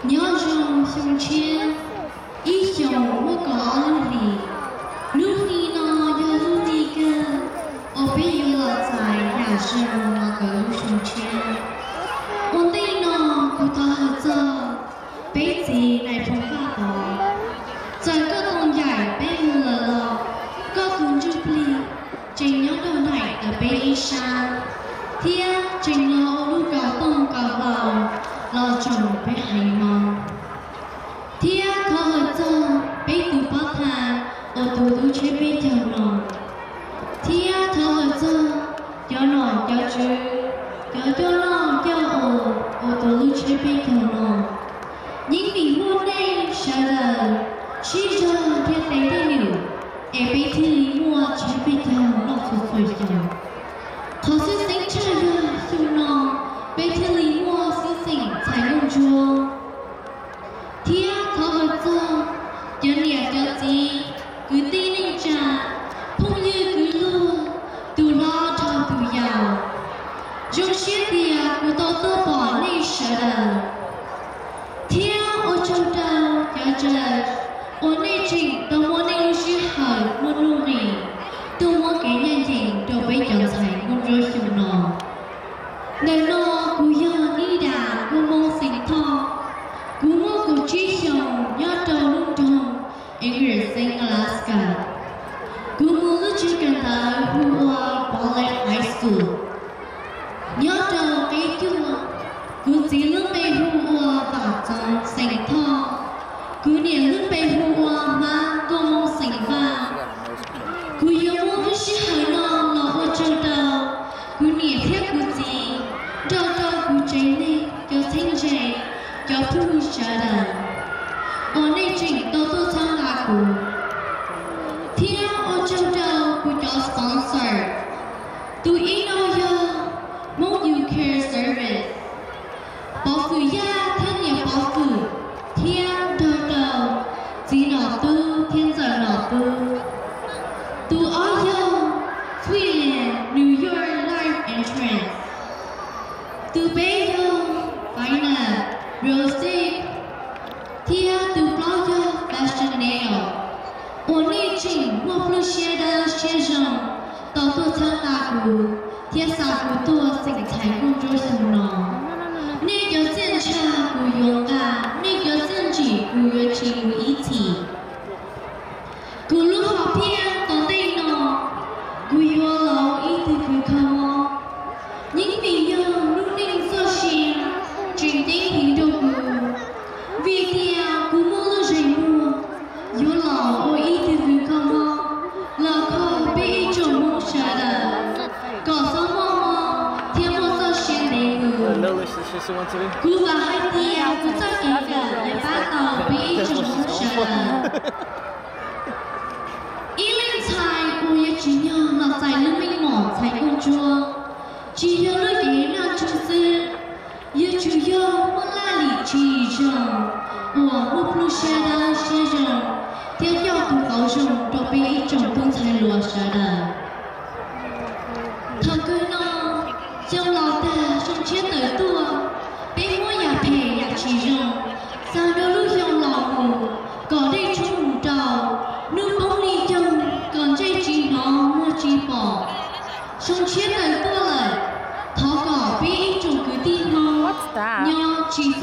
Nyob zoo xyoo tshiab, ib xyoos muaj kaum ob lub hlis. Lub hli no yog lub hli kawg uas peb yuav los txais yam zoo los ntawm lub xyoo tshiab. Ua ntej no kuv thov hawm txog peb txiv nais phoo Vaj Pov. Txawm koj tau ncaim peb mus lawm los koj tus ntsuj plig tseem nyob rau nraim ntawm peb ib sab, thiab tseem los ua lub kaus tooj kaus hlau los tsoom peb haiv Hmoob. Thiab thov hawm txog peb tus pov thawj uas tus tub tsheb peb caug no. Thiab thov hawm txog cov nom cov tswv, cov coj noj coj ua uas tus tub tsheb peb caug no. Yeej vim muaj nej sawv daws sib zog thiab tes tej num es peb thiaj li muaj tsheb peb caug noj txhua txhua xyoo. Qhov xwm txheej tshaj yog xyoo no peb thiaj li muaj xwm txheej txhais nkauj ntsuab. Thiab thov hawm txog cov niam cov txiv, kwv tij neej tsa, phooj ywg kwv luag, tus hlob dhau tus yau. Zoo siab tias kuv tau tuaj pom nej sawv daws. Thiab ua tsaug rau cov judge uas nej tseem tau muab nej lub sij hawm muaj nuj nqis tuaj muab kev ncaj ncees rau peb cov ntxhais nkauj ntsuab xyoo no. Ntawm no kuv yog Nij Das nkauj Hmoob xeem Thoj. Kuv muaj kaum tsib xyoos nyob rau lub nroog Anchorage, Alaska. Kuv mus lub tsev kawm ntawv hu ua Ballard High School. Nyob rau qib cuaj, kuv txiv lub npe hu ua Vam Txoov xeem Thoj, kuv niam lub npe hu ua Hmab nkauj Hmoob xeem Vaj. Kuv yuav muab lub sij hawm no los ua tsaug rau kuv niam thiab kuv txiv, nrog rau kuv tsev neeg, cov txheeb ze, cov phooj ywg sawv daws uas nej tseem tau tuaj txhawb nqa kuv. Thiab ua tsaug rau kuv cov sponsor. Tus ib no yog Hmoob Youth Care Service, Pov Fwm Yaj thiab niam Pov Fwm, thiab nrog rau txiv Nom Tub thiab ntxawm Nom Tub. Tus ob yog Sweetland New York Life Insurance. Tus peb yog Fina Rose, thiab tus plaub yog Fashion Nail, uas nej tseem muaj plub siab dawb siab zoo tau tuaj txhawb nqa kuv thiab xa kuv tuaj xeem ntxhais nkauj ntsuab xyoo no. Nej cov txiaj ntsha kuv yuav nqa, nej cov txiaj ntsim kuv yuav tsis mus ib txhis. Kuv lub hom phiaj tom ntej no, kuv yuav los ua ib tug kws kho mob. Yeej vim yog lub neej txoj sia tseem ceeb heev rau kuv, vim tias kuv muaj lub zeem muag yuav los ua ib tug kws kho mob los kho peb ib tsoom Hmoob sawv daws kom txhob muaj mob thiab muaj txoj sia ntev mus. Kuv vam hais tias kuv txoj kev kawm yuav pab tau peb ib tsoom Hmoob sawv daws. Ib leej ntxhais uas yuav tsim nyog los txais lub meej mom ntxhais nkauj ntsuab, tsis yog lub cev noj tshuaj xwb, yuav tsum yog muaj laj lim tsis zoo, uas muaj plub siab dawb siab zoo, thiab coj tus qauv zoo rau peb ib tsoom tub ntxhais hluas sawv daws. Thaum kawg no, xyoo laus tag xyoo tshiab tawm tuaj, peb muab yam phem yam tsis zoo xa rau lub xyoo los mus, kom dej tshoob mus rau, hnub poob li coog kom ntsej tsis hnov muag tsis pom. Xyoo tshiab tawm tuaj lawm, thov kom peb ib tsoom kwv tij Hmoob nyob tsis